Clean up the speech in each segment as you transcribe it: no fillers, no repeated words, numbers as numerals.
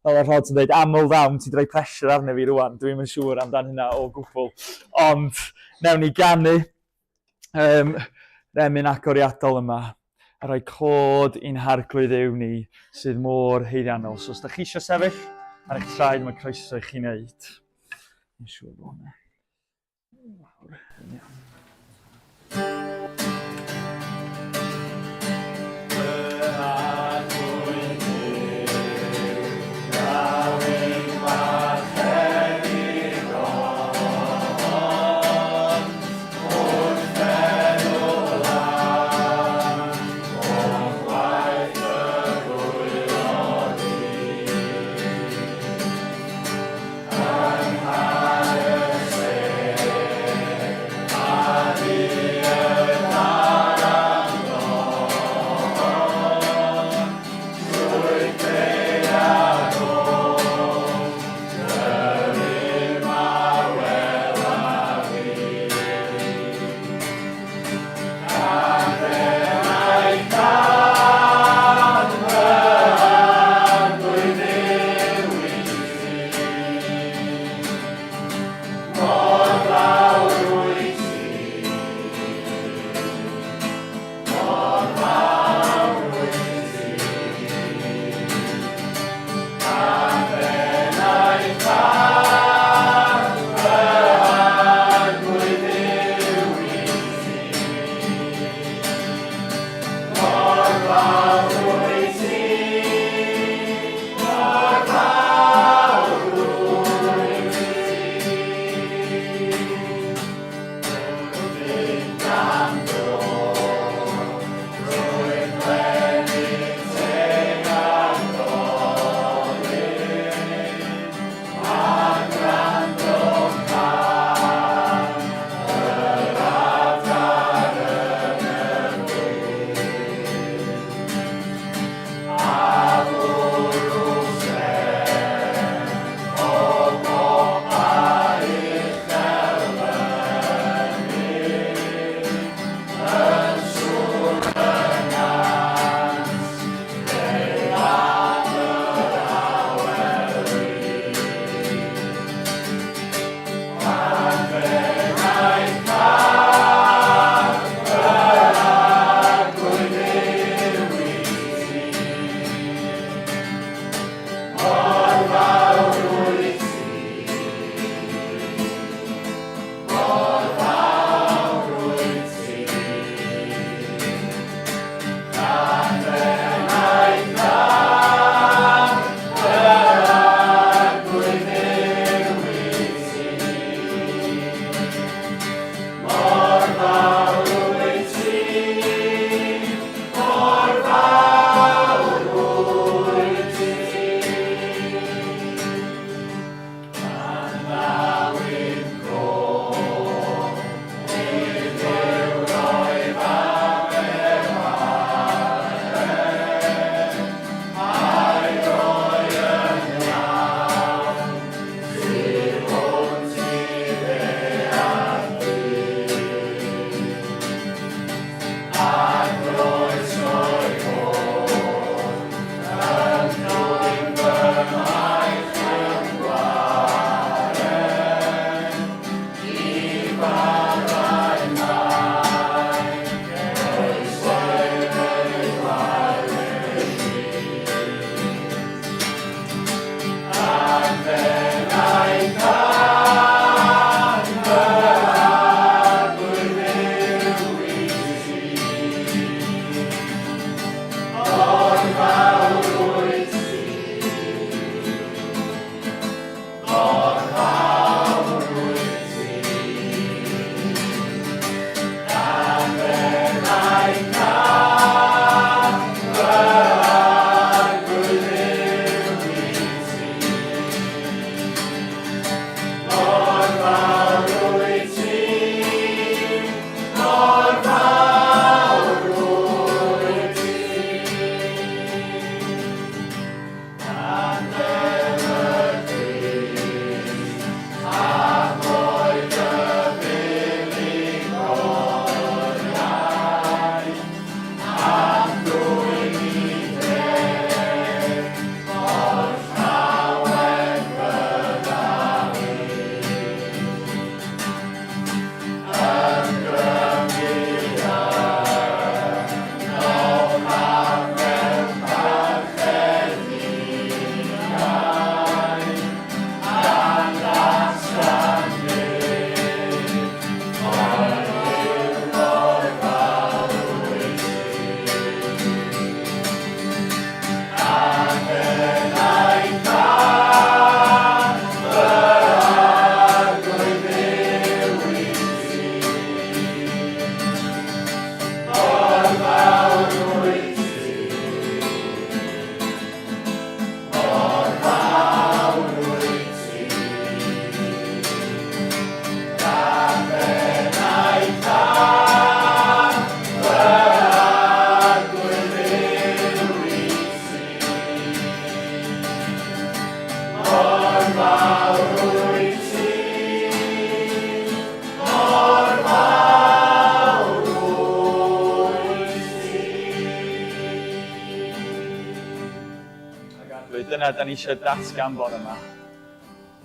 Fel y Rhods yn dweud, aml ddawn, ti'n rhoi pressure arno fi rwan, dwi'n yn siŵr amdan hynna o gwbl. Ond, newn ni ganu um, emyn agoriadol yma a rhoi clod i'n harglwydd yw ni sydd mor haeddiannol. So os da chi eisiau sefyll ar eich traed, mae croeso i chi wneud. Yn siŵr bod hwnna. Lawr, yn iawn. Dyna da ni eisiau datgan bore yma.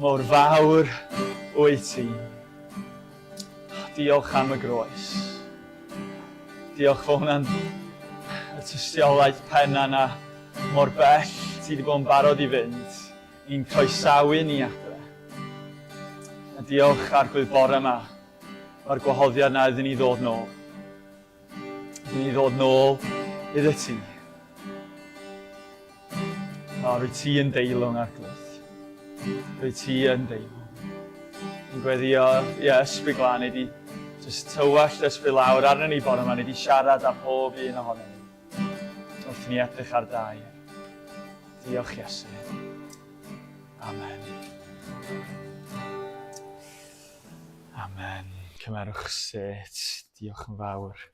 Mor fawr wyt ti. Diolch am y groes. Diolch fod hwnna'n y tystiolaeth penna na mor bell ti wedi bod yn barod i fynd i'n croesawu ni adre. A diolch Arglwydd bore yma. Mae'r gwahoddiad na iddyn ni ddod nôl. Iddyn ni ddod nôl iddo ti. O, rwy ti yn deilwng, Arglwydd. Rwy ti yn deilwng. Yn gweddio, ie, yeah, ysbryd glân, nei di just tywallt ysbryd lawr arno ni bore yma, nei di siarad â pob un ohono ni. Wrth ni edrych ar dau. Diolch, Iesu. Amen. Amen. Cymerwch set. Diolch yn fawr.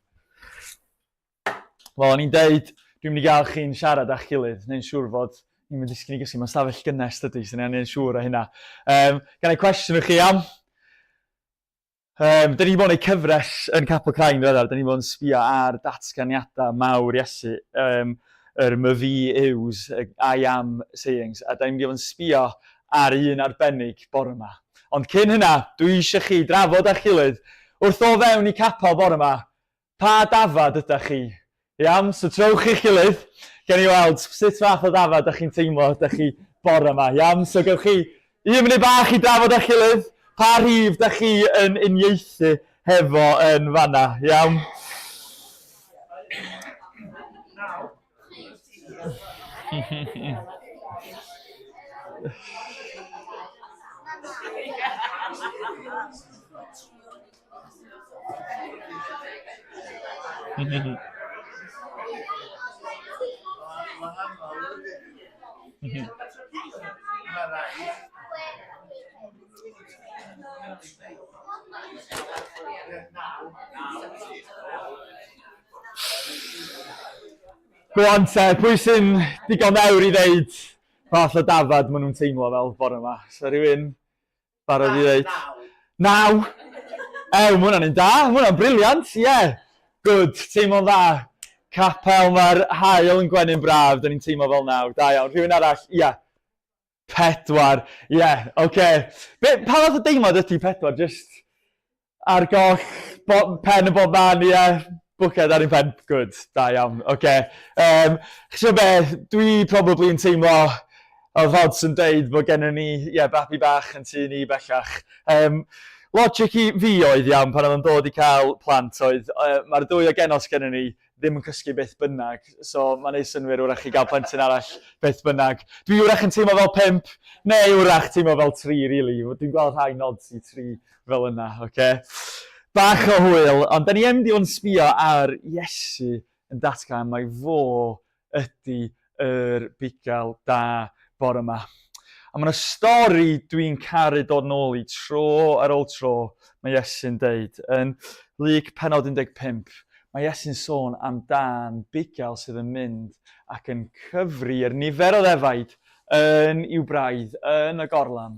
Wel, o'n i'n deud, dwi'n mynd i gael chi'n siarad â'ch gilydd, neu'n siŵr fod ni'n mynd i ddisgyn i gysgu. Mae'n stafell gynnes, dydy, so ni'n angen siŵr o hynna. Um, gan ei cwestiwn i chi am? Um, dyn ni wedi bod yn ei cyfres yn Capel Craig ddiweddar, dyn ni wedi bod yn sbio ar datganiadau mawr Iesu, um, yr myfi yws, I am sayings, a dyn ni wedi bod yn sbio ar un arbennig bore yma. Ond cyn hynna, dwi eisiau chi drafod â'ch gilydd, wrth o fewn i capel bore yma, Pa dafad ydach chi? Iawn, so trowch chi'ch gilydd, gen i weld sut fath o ddafad ydach chi'n teimlo ydach chi bore yma. Iawn, so gewch chi un munud bach i drafod â'ch gilydd, pa rhif dach chi yn uniaethu hefo yn fanna, iawn? Go on te, pwy sy'n digon ddewr i ddeud fath o dafad maen nhw'n teimlo fel bore yma? So rhywun Barod i ddeud? Naw! Ew, mae hwnna'n un da, mae hwnna'n briliant, ie. Yeah. Good, teimlo'n dda. Capel, mae'r haul yn gwenu'n braf, da ni'n teimlo fel naw. Da iawn. Rhywun arall, ie. Yeah. Pedwar, ie, yeah, oce. Okay. Be, pa fath o deimlad ydy pedwar? Just Ar goll, bo, pen yn bob man, ie. Yeah. Bwced ar un pen. Good, da iawn, oce. Okay. Um, Chysio be, dwi probably yn teimlo, oedd Hods yn deud bod gennym ni, ie, yeah, babi bach yn tŷ ni bellach. Um, logic i fi oedd iawn pan oedd yn dod i cael plant oedd, uh, mae'r dwy o genos gennym ni, ddim yn cysgu beth bynnag, so mae'n neud synnwyr wrach i gael plentyn arall beth bynnag. Dwi wrach yn teimlo fel pump, neu wrach teimlo fel tri, really. Dwi'n gweld rhai nods i tri fel yna, oce? Okay? Bach o hwyl, ond da ni yn mynd i fod yn sbio ar Iesu yn datgan mai fo ydy yr bugail da bore yma. A mae yna stori dwi'n caru dod nôl i tro ar ôl tro, mae Iesu'n deud. Yn Luc penod 15, mae Iesu'n sôn am dan bugail sydd yn mynd ac yn cyfri yr nifer o ddefaid yn i'w braidd yn y gorlan.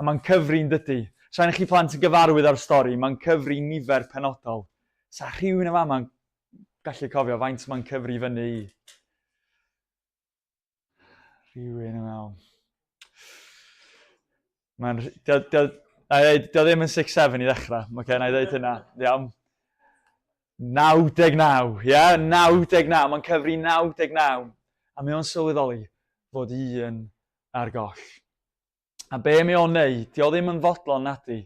A mae'n cyfri'n dydy. Sa'n chi plant yn gyfarwydd â'r stori, mae'n cyfri nifer penodol. Sa rhywun yn fama'n gallu cofio faint mae'n cyfri fyny i. Rhywun yn meddwl. Mae'n... Dio, dio, na i ddeud, dio ddim yn 6-7 i ddechrau. Oce, okay, na i ddeud hynna. Iawn. 99, ie? Yeah? 99, mae'n cyfri 99. A mae o'n sylweddoli fod un ar goll. A be mae o'n neud, di o ddim yn fodlon nadi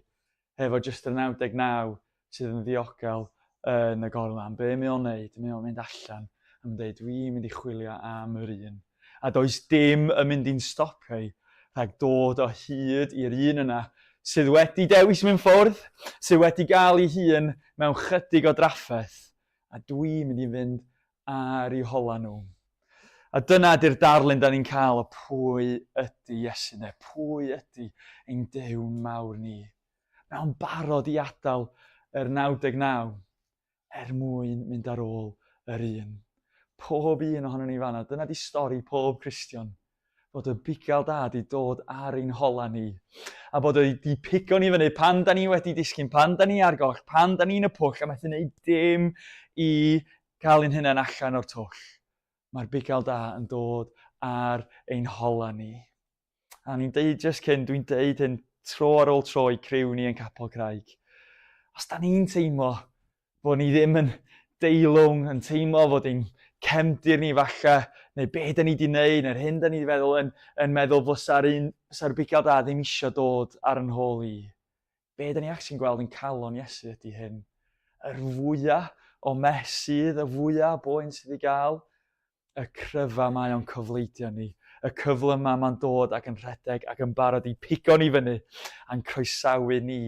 hefo jyst yr 99 sydd yn ddiogel yn y gorlan. Be mae o'n neud, mae o'n mynd allan a mae'n deud, dwi'n mynd i chwilio am yr un. A does dim yn mynd i'n stopio i rhag dod o hyd i'r un yna sydd wedi dewis mynd ffwrdd, sydd wedi gael ei hun mewn chydig o drafferth, a dwi'n mynd i fynd ar eu hola nhw. A dyna ydy'r darlun da ni'n cael o pwy ydy Iesu, neu pwy ydy ein Duw mawr ni. Mae o'n barod i adael yr 99 er mwyn mynd ar ôl yr un. Pob un ohonon ni fanna, dyna di stori pob Cristion. fod y bugail da di dod ar ein hola ni. A bod o di pigo ni fyny pan da ni wedi disgyn, pan da ni ar goll, pan da ni'n y pwll a methu wneud dim i gael ein hunain allan o'r twll. Mae'r bugail da yn dod ar ein hola ni. A ni'n deud just cyn, dwi'n deud hyn tro ar ôl tro i criw ni yn Capel Craig. Os da ni'n teimlo bod ni ddim yn deilwng, yn teimlo fod ein cefndir ni falle, neu be da ni wedi wneud, neu'r hyn da ni wedi feddwl, yn, yn meddwl fysa'r un, fysa'r bugail da ddim eisiau dod ar yn hôl i. Be da ni actually'n gweld yn calon Iesu ydy hyn. Yr fwyaf o mess sydd, y fwyaf o boen sydd i gael, y cryfa mae o'n cofleidio ni, y cyflyma mae'n dod ac yn rhedeg ac yn barod i pigo ni fyny a'n croesawu ni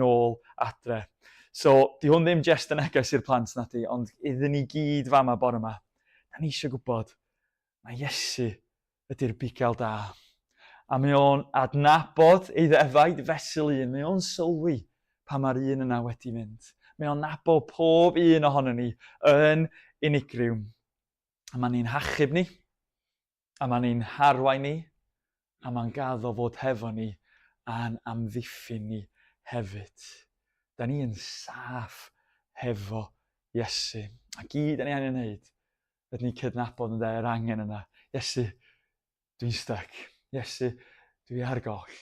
nôl adre. So, di hwn ddim jest yn neges i'r plant na di, ond iddyn ni gyd fama bore yma. Da ni eisiau gwybod, mae Iesu ydy'r bugail da. A mae o'n adnabod ei ddefaid fesul un, mae o'n sylwi pan mae'r un yna wedi mynd. Mae o'n nabod pob un ohono ni yn unigryw. A mae'n ni'n hachub ni, a mae'n ni'n harwain ni, a mae'n gaddo fod hefo ni a'n amddiffyn ni hefyd. Da ni yn saff hefo Iesu. A gyd da ni angen wneud, ydyn ni cydnabod yn yr angen yna. Iesu, Dwi'n stuck. Iesu, dwi ar goll.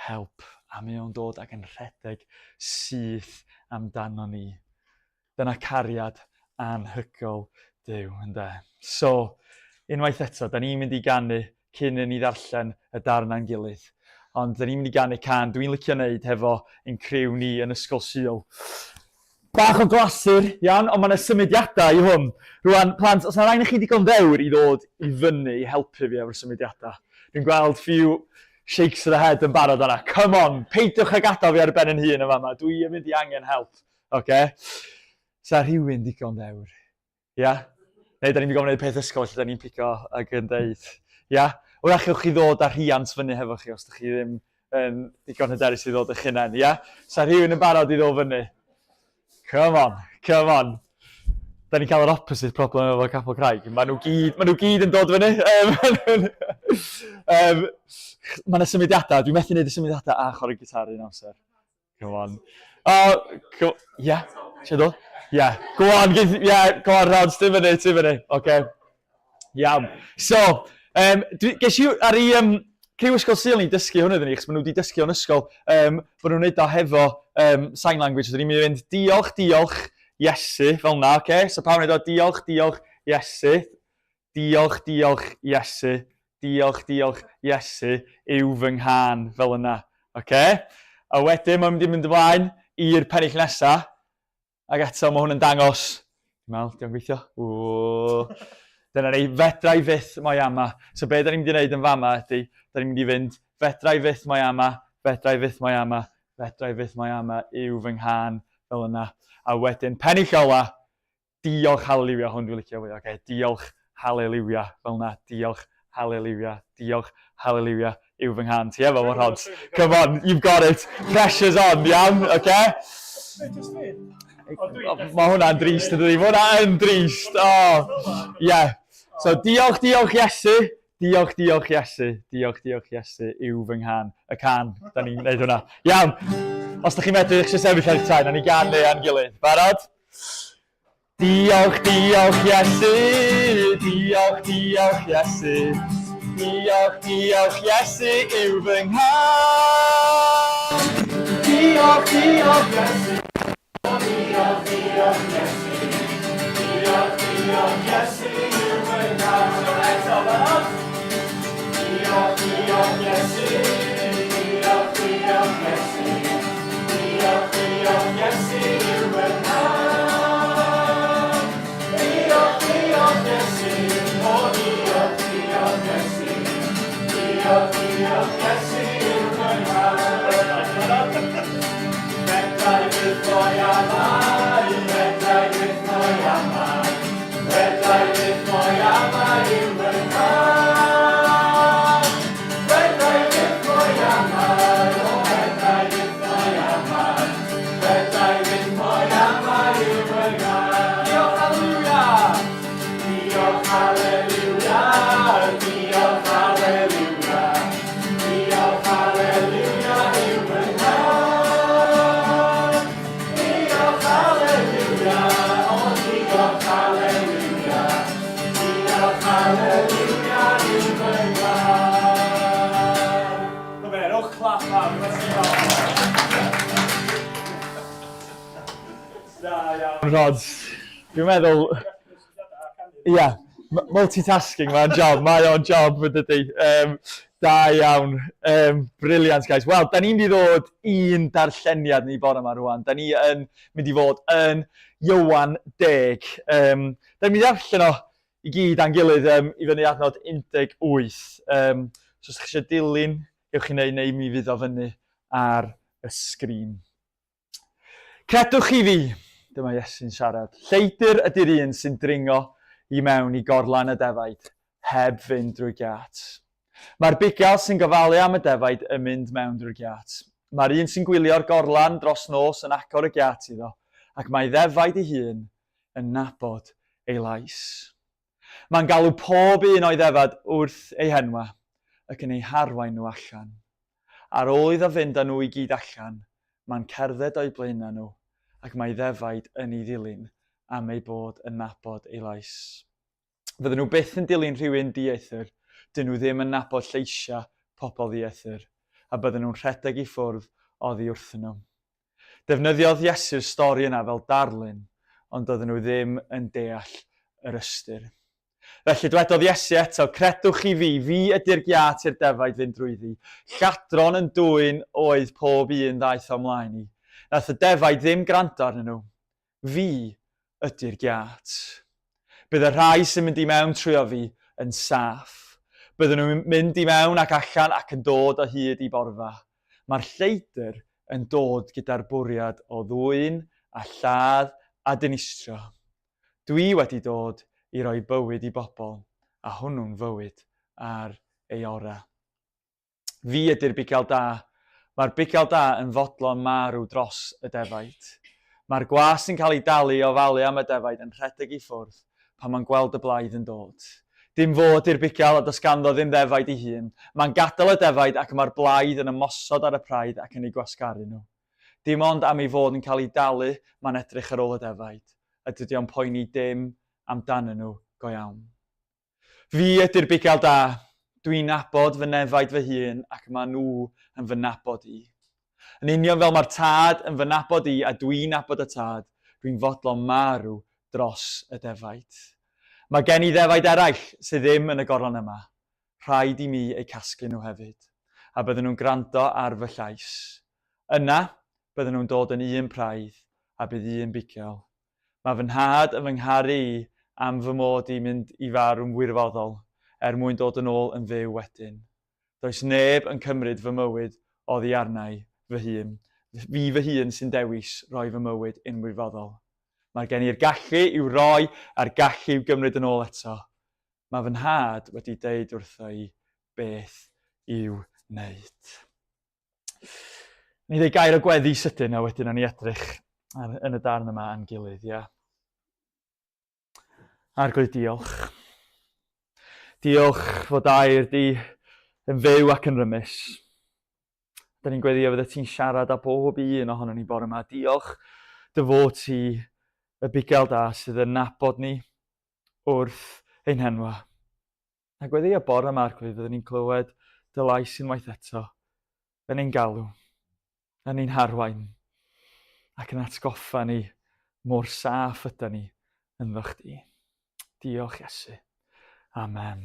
Help. A mae o'n dod ac yn rhedeg syth amdano ni. Dyna cariad anhygoel Duw, ynde? So, unwaith eto, da ni'n mynd i ganu cyn i ni ddarllen y darn a'n gilydd. Ond da ni'n mynd i ganu can dwi'n licio wneud hefo ein criw ni yn Ysgol Sul. Bach o glasur, iawn, ond mae yna symudiadau i hwn. Rwan, plant, os yna rhain i chi digon ddewr i ddod i fyny i helpu fi efo'r symudiadau. Dwi'n gweld few shakes of the head yn barod yna. Come on, peidiwch â gadael fi ar ben yn hun yn fama. Dwi yn mynd i angen help. Oce? Sa rhywun digon ddewr? Ia? Neu da ni'n mynd i gofyn gwneud peth ysgol lle da ni'n pigo ac yn deud. Ia? Wrach gewch chi ddod â rhiant fyny hefo chi os ydych chi ddim yn digon hyderus i ddod eich hunain. Ia? Sa rhywun yn barod i ddod fyny? Come on, come on. Da ni'n cael yr opposite problem efo Capel Craig. Maen nhw gyd, maen nhw gyd yn dod fyny. Um, um, mae yna symudiadau. Dwi'n methu gwneud y symudiadau a chwarae gitar un amser. Come on. Oh, go, yeah, eisiau dod? Yeah, go on, give, yeah, go on, Rod, ti'n fyny, ti'n fyny. Okay. Iawn. So, um, dwi, ges i ar i um, criw ysgol Sul ni dysgu hwn iddyn ni, chos maen nhw wedi dysgu o'n ysgol, um, bod nhw'n neud o hefo um, sign language. So, ni'n mynd i fynd, diolch, diolch, Iesu, fel na, oce? Okay? So, pawb yn neud o, diolch, diolch, Iesu. Diolch, diolch, Iesu. Diolch, diolch, Iesu, yw fy nghân, fel yna. Oce? A wedyn mae'n mynd i mynd ymlaen i'r pennill nesa. Ac eto mae hwn yn dangos... Dwi'n meddwl, diolch gweithio. Ww. Dyna ni, fedra i fyth mo'i ama. So be da ni'n mynd i wneud yn fama ydy, da ni'n mynd i fynd fedra i fyth mo'i ama, fedra i fyth mo'i ama, fedra i fyth mo'i ama yw fy nghân, fel yna. A wedyn pennill ola, Diolch haleliwia, hwn dwi'n licio fwy, oce, diolch haleliwia, fel na, diolch haleliwia, diolch haleliwia yw fy nghân. Ti efo fo, Rhods? Come on, you've got it. Pressure's on, iawn, oce? Mae hwnna'n drist, yn dydi? Mae hwnna yn drist. Oh, yeah. So, diolch, diolch Iesu. Diolch, diolch Iesu. Diolch, diolch Iesu yw fy nghân. Y can. Da ni'n gwneud hwnna. Iawn. Os da chi'n medru, eich sefyll ar eich traed, na ni ganu a'n gilydd. Barod? Diolch, diolch Iesu, diolch, diolch Iesu, diolch, diolch Iesu yw fy nghân. Diolch, diolch Iesu, diolch, diolch Iesu, diolch, diolch Iesu yw fy nghân. So eto, barod? Diolch, diolch Iesu, diolch, diolch Iesu. Diolch, diolch, Iesu yw fy nhad. Diolch, diolch, Iesu, o diolch, diolch, Iesu. Diolch, diolch, Iesu yw fy nhad. Fedra i byth mo'i amau, fedra i byth mo'i amau, fedra i byth mo'i amau yw fy nhad. Fedra i byth mo'i amau, o fedra i byth mo'i amau, fedra i byth mo'i amau yw fy nghân. Diolch haleluia! Diolch haleluia, diolch haleluia. iawn, Rod. Dwi'n meddwl... Ia, multitasking, mae'n job, mae o'n job, yn dydy. Da iawn. Brilliant, guys. Wel, da ni'n mynd i ddod un darlleniad ni bore yma rwan. Da ni yn mynd i fod yn Iowan 10. Da ni'n mynd i darllen o i gyd a'n gilydd i fyny adnod 18. So os ydych chi eisiau dilyn, gewch chi wneud neu mi fydd o fyny ar y sgrin. Credwch chi fi, dyma Iesu'n siarad, lleidr ydy'r un sy'n dringo i mewn i gorlan y defaid, heb fynd drwy giât. Mae'r bugail sy'n gofalu am y defaid yn mynd mewn drwy'r giât. Mae'r un sy'n gwylio'r gorlan dros nos yn agor y giât iddo, ac mae'i ddefaid ei hun yn nabod ei lais. Mae'n galw pob un o'i ddefad wrth eu henwa ac yn eu harwain nhw allan. Ar ôl iddo fynd â nhw i gyd allan, mae'n cerdded o'u blaenau nhw ac mae'i ddefaid yn ei ddilyn am eu bod yn nabod ei lais. Fydden nhw byth yn dilyn rhywun dieithr, dyn nhw ddim yn nabod lleisiau pobl ddieithr, a bydden nhw'n rhedeg i ffwrdd oddi wrthyn nhw. Defnyddiodd Iesu'r stori yna fel darlun, ond doedden nhw ddim yn deall yr ystyr. Felly dwedodd Iesu eto, Credwch chi fi, fi ydy'r giât i'r defaid fynd drwyddi. Lladron yn dwyn oedd pob un ddaeth o mlaen i. Nath y defaid ddim gwrando arnyn nhw. Fi ydy'r giât. Bydd y rhai sy'n mynd i mewn trwyo fi yn saff. Bydden nhw'n mynd i mewn ac allan ac yn dod o hyd i borfa. Mae'r lleidr yn dod gyda'r bwriad o ddwyn a lladd a dinistrio. Dwi wedi dod i roi bywyd i bobl, a hwnnw'n fywyd ar ei orau. Fi ydy'r bugail da. Mae'r bugail da yn fodlon marw dros y defaid. Mae'r gwas sy'n cael ei dalu i ofalu am y defaid yn rhedeg i ffwrdd pan mae'n gweld y blaidd yn dod. Dim fo ydy'r bugail a does ganddo ddim ddefaid ei hun. Mae'n gadael y defaid ac mae'r blaidd yn ymosod ar y praidd ac yn eu gwasgaru nhw. Dim ond am ei fod yn cael ei dalu mae'n edrych ar ôl y defaid, a dydy o'n poeni dim amdanyn nhw go iawn. Fi ydy'r bugail da. Dwi'n nabod fy nefaid fy hun ac maen nhw yn fy nabod i. Yn union fel mae'r Tad yn fy nabod i a dwi'n nabod y Tad, dwi'n fodlon marw dros y defaid. Mae gen i ddefaid eraill sydd ddim yn y goron yma. Rhaid i mi eu casglu nhw hefyd, a bydden nhw'n gwrando ar fy llais. Yna, bydden nhw'n dod yn un praidd, a bydd un bugail. Mae fy nhad yn fy ngharu i am fy mod i'n mynd i farw'n wirfoddol er mwyn dod yn ôl yn fyw wedyn. Does neb yn cymryd fy mywyd oddi arna i fy hun. Fi fy hun sy'n dewis rhoi fy mywyd yn wirfoddol. Mae gen i'r gallu i'w roi a'r gallu i'w gymryd yn ôl eto. Mae fy nhad wedi deud wrtho i beth i'w wneud. Ni ddweud gair o gweddi sydyn a wedyn o'n i edrych ar, yn y darn yma a'n gilydd, ia. Arglwydd, diolch. Diolch fod air di yn fyw ac yn rymus. Da ni'n gweddio fydde ti'n siarad â bob un ohono ni bore yma. Diolch dy fod ti y bugail da sydd yn nabod ni wrth ein henwa. A gweddïo bore yma, Arglwydd, fyddwn ni'n clywed dy lais unwaith eto, yn ein galw, yn ein harwain, ac yn atgoffa ni mor saff ydy ni ynddo chdi. Diolch, Iesu. Amen.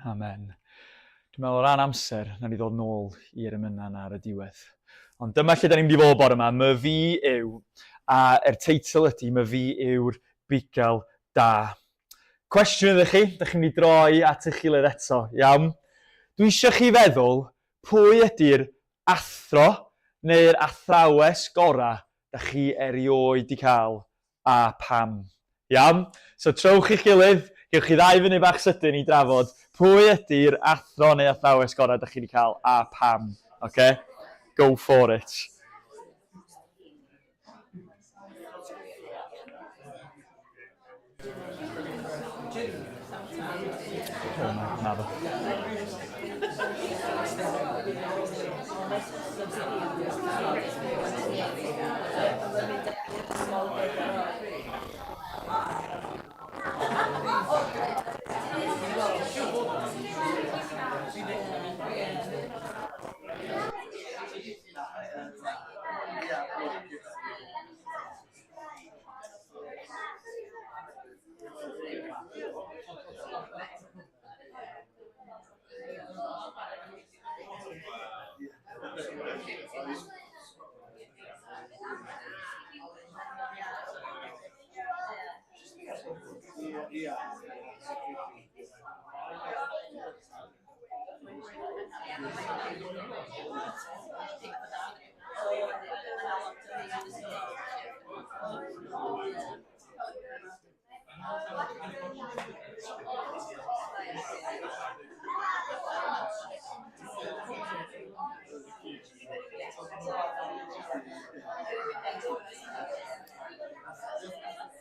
Amen. Dwi'n meddwl o ran amser, na ni ddod nôl i'r emynau yna ar y diwedd. Ond dyma lle da ni'n mynd i fod bore yma. My fi yw, a er teitl ydy, my fi yw'r bugail da. Cwestiwn iddo chi, da chi'n mynd i droi at eich gilydd eto, iawn? Dwi eisiau chi feddwl pwy ydy'r athro neu'r athrawes gorau da chi erioed di cael a pam. Iawn? So trowch i'ch gilydd, gewch chi ddau funud bach sydyn i drafod pwy ydy'r athro neu athrawes gorau da chi wedi cael a pam. Okay? Go for it.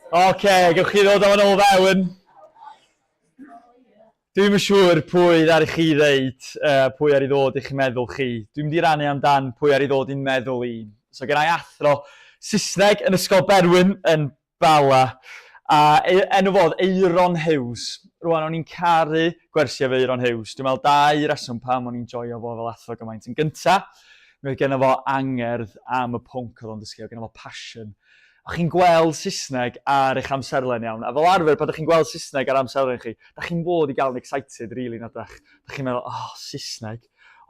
Oce, okay, gewch chi ddod am yn ôl fewn. Dwi'm yn siŵr pwy ddaru chi ddeud, uh, pwy ar i ddod i'ch meddwl chi. Dwi'n mynd i rannu amdan pwy ar i ddod i'n meddwl i. So gen i athro Saesneg yn Ysgol Berwyn yn Bala, a e, enw fo oedd Euron Hughes. Rwan, o'n i'n caru gwersi efo Euron Hughes. Dwi'n meddwl dau reswm pam o'n i'n joio fo fel athro gymaint. Yn gynta, mi oedd genno fo angerdd am y pwnc oedd o'n dysgu, oedd genno fo passion. A chi'n gweld Saesneg ar eich amserlen iawn. A fel arfer, pan ydych chi'n gweld Saesneg ar amserlen chi, da chi'n fod i gael yn excited, really, na dach. Da chi'n meddwl, oh, Saesneg.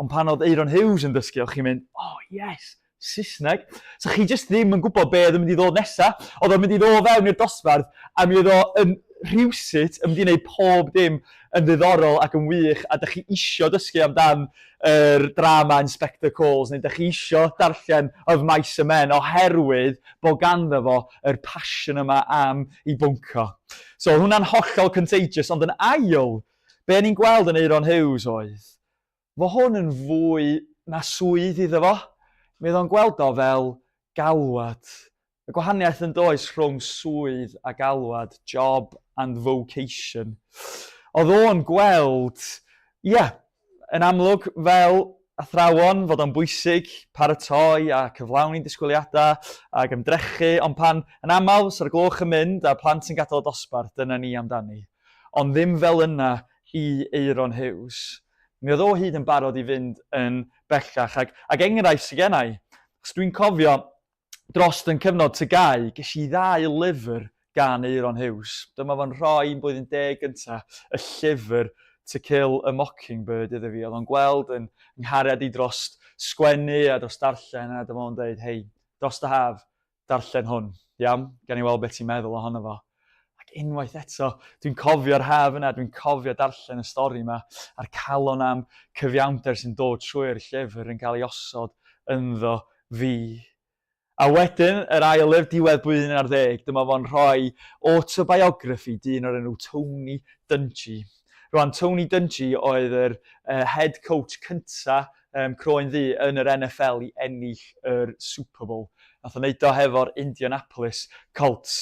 Ond pan oedd Euron Hughes yn dysgu, o'ch chi'n mynd, oh, yes, Saesneg. So chi jyst ddim yn gwybod be oedd yn mynd i ddod nesa. Oedd o'n mynd i ddod fewn i'r dosbarth, a mi oedd o yn rhywsut yn mynd i wneud pob dim yn ddiddorol ac yn wych a dych chi isio dysgu amdan yr drama Inspector Calls neu dych chi isio darllen Of Mice and Men oherwydd bod ganddo fo yr passion yma am i bwnc o. So oedd hwnna'n hollol contagious ond yn ail, be o'n i'n gweld yn Euron Hughes oedd Fo hwn yn fwy na swydd iddo fo. Mi oedd o'n gweld o fel galwad. Y gwahaniaeth yn does rhwng swydd a galwad, job and vocation. Oedd o'n gweld, ie, yeah, yn amlwg fel athrawon fod o'n bwysig paratoi a cyflawni disgwyliadau ac ymdrechu, ond pan yn aml sa'r gloch yn mynd a plant yn gadael y dosbarth, dyna ni amdani. Ond ddim fel yna i Euron Hughes. Mi oedd o hyd yn barod i fynd yn bellach, ac, ac enghraifft sydd gen i, achos dwi'n cofio dros yn cyfnod TGAU, ges i ddau lyfr gan Euron Hughes. Dyma fo'n rhoi yn blwyddyn deg gynta y llyfr To Kill a Mockingbird iddo fi. Oedd o'n gweld yn nghariad i dros sgwennu a dros darllen, a dyma fo'n dweud, hei, dros dy haf, darllen hwn, iawn? Gawn ni weld beth ti'n meddwl ohono fo. Ac unwaith eto, dwi'n cofio'r haf yna, dwi'n cofio darllen y stori yma, a'r calon am cyfiawnder sy'n dod trwy'r llyfr yn cael ei osod ynddo fi. A wedyn, yr ail lyfr, diwedd blwyddyn ar ddeg, dyma fo'n rhoi autobiography dyn o'r enw Tony Dungy. Rwan, Tony Dungy oedd yr uh, head coach cynta um, croen ddu yn yr NFL i ennill yr Super Bowl. Nath o wneud o hefo'r Indianapolis Colts.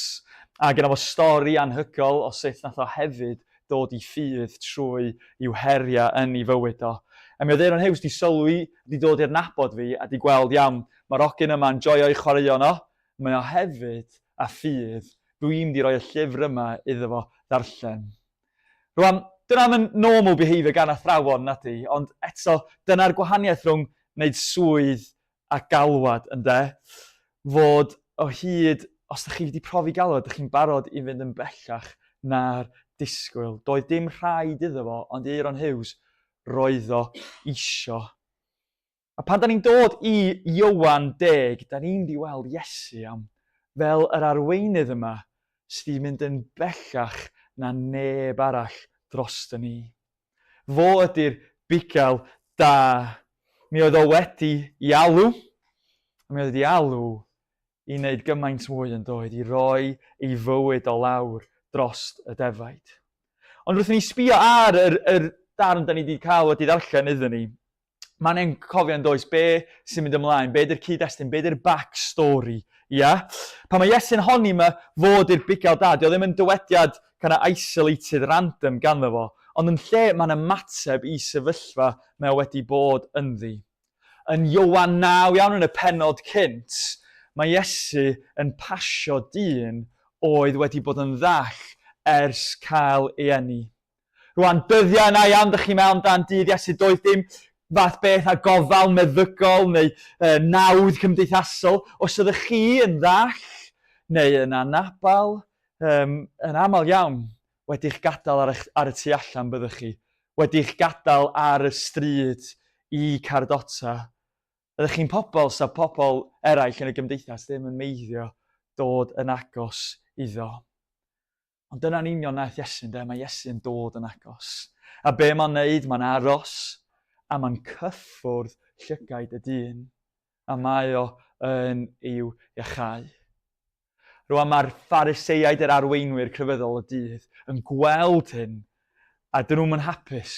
A gyda fo stori anhygol o sut nath o hefyd dod i ffydd trwy i'w heriau yn ei fywyd o. A mi oedd Aaron Hughes di sylwi, di dod i'r nabod fi a di gweld iawn, mae'r ogyn yma'n joio ei chwaraeon o, mae o hefyd a ffydd, dwi'n mynd i roi y llyfr yma iddo fo ddarllen. Rwan, dyna ddim yn normal behaviour gan athrawon, nadi? Ond eto, dyna'r gwahaniaeth rhwng wneud swydd a galwad, ynde? Fod o hyd, os ydych chi wedi profi galwad, ydych chi'n barod i fynd yn bellach na'r disgwyl. Doedd dim rhaid iddo fo, ond i Euron Hughes, roedd o isio. A pan da ni'n dod i Ioan deg, da ni'n mynd i weld Iesu am fel yr arweinydd yma sydd wedi mynd yn bellach na neb arall drosto ni. Fo ydy'r bugail da. Mi oedd o wedi i alw, a mi oedd wedi alw i wneud gymaint mwy yn doedd, i roi ei fywyd o lawr drost y defaid. Ond wrth i ni sbio ar yr, yr darn da ni wedi cael wedi ddarllen iddyn ni, mae'n ein cofio yn does be sy'n mynd ymlaen, be ydy'r cyd-destun, be ydy'r back story, ia? Pan mae Iesu'n honni yma fod i'r bugail da, dio ddim yn dywediad kind of isolated random ganddo fo, ond yn lle mae'n ymateb i sefyllfa mae o wedi bod ynddi. Yn Ioan 9 iawn yn y pennod cynt, mae Iesu yn pasio dyn oedd wedi bod yn ddall ers cael ei eni. Rwan, dyddiau yna iawn, dych chi'n meddwl amdan dydd Iesu, doedd dim fath beth â gofal meddygol neu uh, nawdd cymdeithasol. Os ydych chi yn ddall neu yn anabal, um, yn aml iawn, wedi'ch gadael ar, eich, ar y tu allan byddwch chi, wedi'ch gadael ar y stryd i cardota. Ydych chi'n pobl sa pobl eraill yn y gymdeithas ddim yn meiddio dod yn agos iddo. Ond dyna'n union wnaeth Iesu, ynde? Mae Iesu yn dod yn agos. A be mae'n neud? Mae'n aros. A mae'n cyffwrdd llygaid y dyn, a mae o yn i'w iachau. Rwan mae'r Phariseiaid, yr arweinwyr crefyddol y dydd, yn gweld hyn, a dyn nhw'm yn hapus.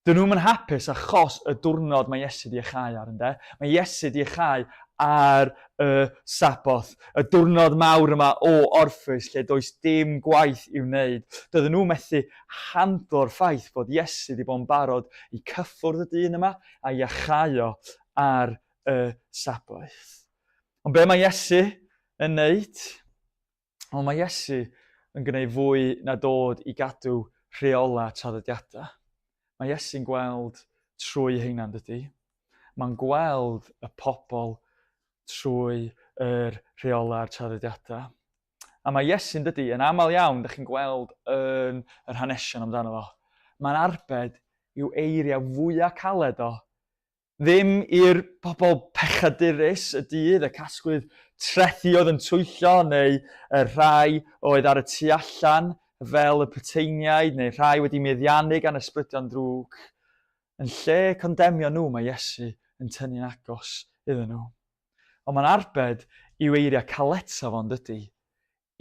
Dyn nhw'm yn hapus achos y diwrnod mae Iesu di iachau ar, ynde? Mae Iesu di iachau ar y Saboth, y diwrnod mawr yma o orffwys lle does dim gwaith i'w wneud. Doedden nhw methu handlo'r ffaith bod Iesu di bod yn barod i cyffwrdd y dyn yma a iachau o ar y Saboth. Ond be mae Iesu yn wneud? Ond mae Iesu yn gwneud fwy na dod i gadw rheolau traddodiadau. Mae Iesu'n gweld trwy heina, dydy? Mae'n gweld y pobl trwy yr rheolau a'r traddodiadau. A mae Iesu'n dydy, yn aml iawn, ydych chi'n gweld yn yr hanesion amdano fo. Mae'n arbed i'w eiriau fwyaf caled o Ddim i'r pobl pechadurus y dydd, y casglydd trethi oedd yn twyllo, neu y rhai oedd ar y tu allan, fel y puteiniaid, neu rhai wedi meddiannu gan ysbrydion drwg. Yn lle condemio nhw, mae Iesu yn tynnu'n agos iddyn nhw. Ond mae'n arbed i'w eiriau caletaf o'n dydy,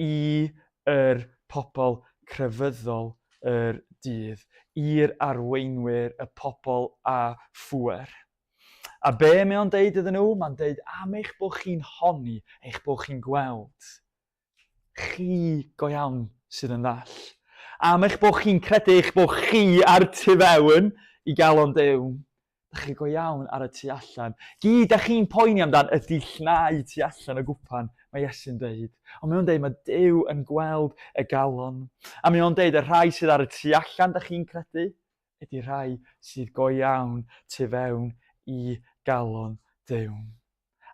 i yr pobl crefyddol yr dydd, i'r arweinwyr, y pobl â phŵer. A be mae o'n deud iddyn nhw? Mae'n deud am eich bod chi'n honni, eich bod chi'n gweld. Chi go iawn sydd yn ddall. Am eich bod chi'n credu eich bod chi ar tu fewn i galon Duw. Dach chi go iawn ar y tu allan. Gyd dach chi'n poeni amdan ydy llnau tu allan y gwpan, mae Iesu'n deud. Ond mae o'n deud mae Duw yn gweld y galon. A mae o'n deud y rhai sydd ar y tu allan dach chi'n credu, ydy rhai sydd go iawn tu fewn i galon Duw.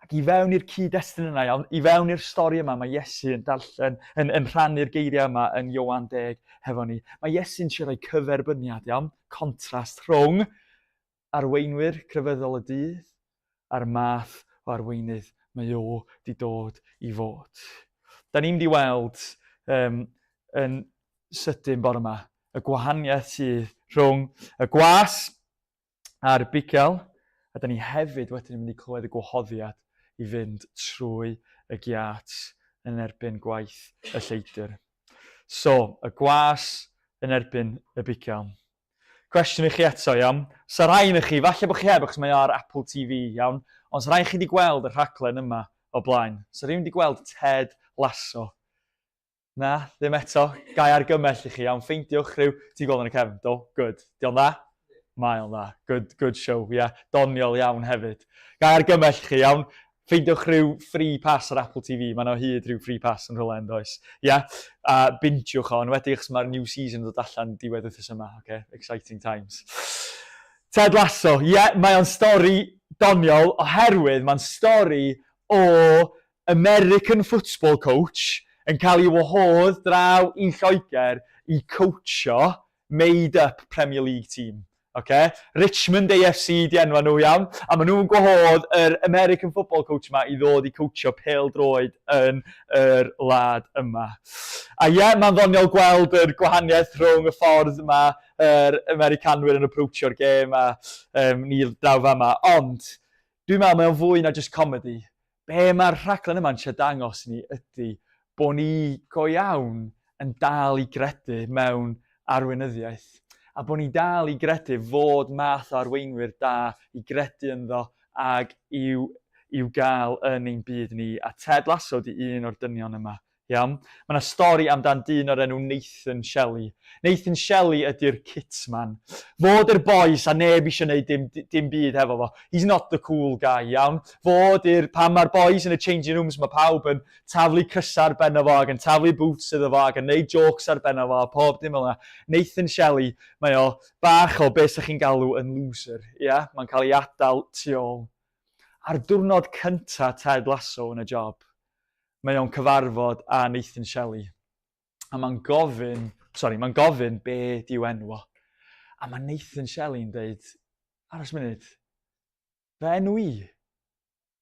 Ac i fewn i'r cyd-destun yna, iawn, i fewn i'r stori yma, mae Iesu yn darllen, yn, yn rhannu'r geiriau yma yn Ioan 10 hefo ni. Mae Iesu'n trio rhoi cyferbyniad, iawn, contrast rhwng arweinwyr crefyddol y dydd a'r math o arweinydd mae o di dod i fod. Da ni'n mynd i weld um, yn sydyn bore yma y gwahaniaeth sydd rhwng y gwas a'r bugail, a da ni hefyd wedyn yn mynd i clywed y gwahoddiad i fynd trwy y giât yn erbyn gwaith y lleidr. So, y gwas yn erbyn y bugail. Cwestiwn i chi eto, iawn. Sa rhai yn chi, falle bod chi heb achos mae o ar Apple TV, iawn, ond sa rhai chi wedi gweld y rhaglen yma o blaen. Sa rhywun wedi gweld Ted Lasso? Na, ddim eto. Ga i argymell i chi, iawn, ffeindiwch rhyw... Ti'n gweld yn y cefn? Do? Good. Di o'n dda? Mae o'n dda. Good, good show, ie. Yeah. Doniol iawn hefyd. Ga i argymell i chi, iawn, ffeindiwch rhyw free pass ar Apple TV. Mae yna o hyd rhyw free pass yn rhywle yn does. Ie? Yeah? A bintiwch o, yn wedi achos mae'r new season yn dod allan diwedd wythnos yma. Okay? Exciting times. Ted Lasso, ie, yeah, mae o'n stori doniol oherwydd mae'n stori o American football coach yn cael ei wahodd draw i Lloegr i coachio made up Premier League team. Okay? Richmond AFC di enwa nhw, iawn. A maen nhw'n gwahodd yr American football coach yma i ddod i coachio pêl-droed yn yr wlad yma. A ie, yeah, mae'n ddoniol gweld yr gwahaniaeth rhwng y ffordd mae yr Americanwyr yn approachio'r gêm a um, ni draw fama. Ond, dwi'n meddwl mae o'n fwy na just comedy. Be mae'r rhaglen yma'n trio dangos i ni ydy bod ni go iawn yn dal i gredu mewn arweinyddiaeth a bod ni dal i gredu fod math o arweinwyr da i gredu ynddo ag i'w, i'w gael yn ein byd ni. A Ted Lasso di un o'r dynion yma. Iawn? Mae yna stori amdan dyn o'r enw Nathan Shelley. Nathan Shelley ydy'r kitman. Fo ydy'r boi sa neb eisiau gwneud dim, dim byd hefo fo. He's not the cool guy, iawn? Fo ydy'r, pan mae'r boys yn y changing rooms, mae pawb yn taflu crysau ar ben o fo ac yn taflu boots iddo fo ac yn neud jokes ar ben o fo a pob dim fel yna. Nathan Shelley, mae o bach o beth sa chi'n galw yn loser, ia? Yeah? Mae'n cael ei adael tu ôl. Ar diwrnod cynta Ted Lasso yn y job, mae o'n cyfarfod â Nathan Shelley a mae'n gofyn, sori, mae'n gofyn be di'w enw o. A mae Nathan Shelley'n deud, aros munud, fy enw i?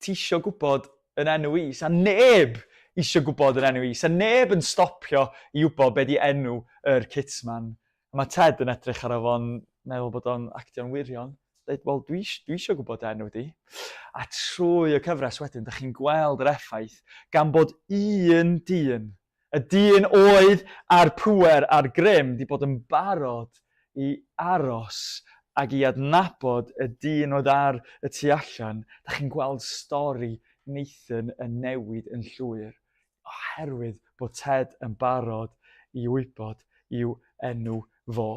Ti isio gwybod yn enw i? Sa neb isio gwybod yn enw i. Sa neb yn stopio i wybod be di enw yr kitman. A mae Ted yn edrych ar fo'n meddwl bod o'n actio'n wirion. Dweud, wel, dwi, dwi eisiau gwybod enw di. A trwy y cyfres wedyn, dych chi'n gweld yr effaith gan bod un dyn, y dyn oedd a'r pŵer a'r grym, di bod yn barod i aros ac i adnabod y dyn oedd ar y tu allan. Dych chi'n gweld stori Nathan yn newid yn llwyr oherwydd bod Ted yn barod i wybod i'w enw fo.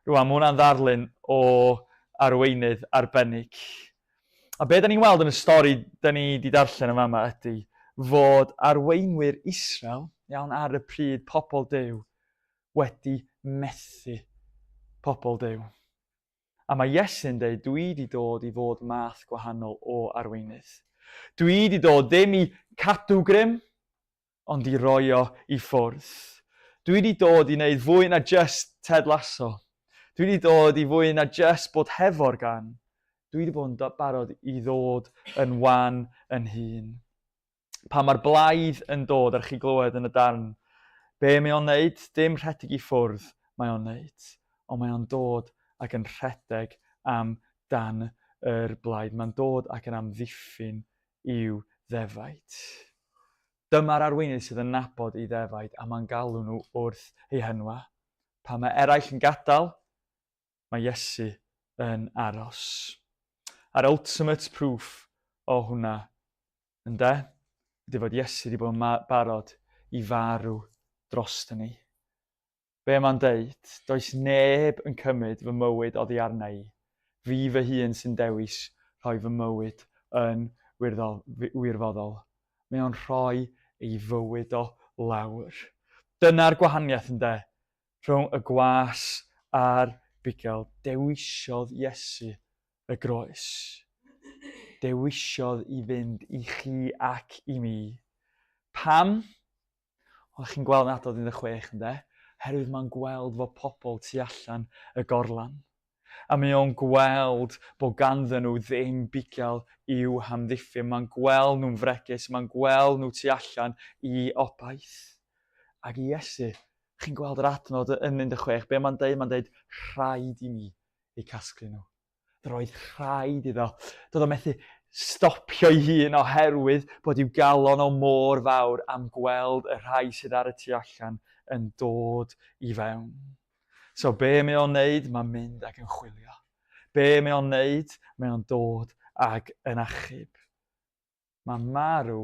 Rwan, mae hwnna'n ddarlun o arweinydd arbennig. A be da ni'n weld yn y stori da ni wedi darllen yn fama ydy fod arweinwyr Israel, iawn, ar y pryd pobl Duw, wedi methu pobl Duw. A mae Iesu'n dweud, dwi wedi dod i fod math gwahanol o arweinydd. Dwi wedi dod ddim i cadw grym, ond i roi o i ffwrdd. Dwi wedi dod i wneud fwy na just Ted Lasso. Dwi wedi dod i fwy na just bod hefo'r gan. Dwi wedi bod yn barod i ddod yn wan yn hun. Pan mae'r blaidd yn dod, ar chi glywed yn y darn, be mae o'n neud? Dim rhedeg i ffwrdd mae o'n neud, ond mae o'n dod ac yn rhedeg am dan yr blaidd. Mae'n dod ac yn amddiffyn i'w ddefaid. Dyma'r arweinydd sydd yn nabod ei ddefaid a mae'n galw nhw wrth eu henwa. Pan mae eraill yn gadael, mae Iesu yn aros. A'r ultimate proof o hwnna, ynde, ydy fod Iesu wedi bod yn barod i farw drosto ni. Be mae'n deud? Does neb yn cymryd fy mywyd oddi arna i. Fi fy hun sy'n dewis rhoi fy mywyd yn wirfoddol. Mae o'n rhoi ei fywyd o lawr. Dyna'r gwahaniaeth, ynde, rhwng y gwas a'r bugail. Dewisiodd Iesu y groes. Dewisiodd i fynd i chi ac i mi. Pam? Oeddech chi'n gweld yn adnodd 16, ynde? Herwydd mae'n gweld fod pobl tu allan y gorlan. A mae o'n gweld bod ganddyn nhw ddim bugail i'w hamddiffyn. Mae'n gweld nhw'n fregus, mae'n gweld nhw tu allan i obaith. Ac i Iesu, chi'n gweld yr adnod yn 16, be mae'n deud? Mae'n deud, rhaid i mi eu casglu nhw. Roedd rhaid iddo. Doedd o methu stopio'i hun oherwydd bod i'w galon o mor fawr am gweld y rhai sydd ar y tu allan yn dod i fewn. So be mae o'n neud? Mae'n mynd ac yn chwilio. Be mae o'n neud? Mae o'n dod ac yn achub. Mae'n marw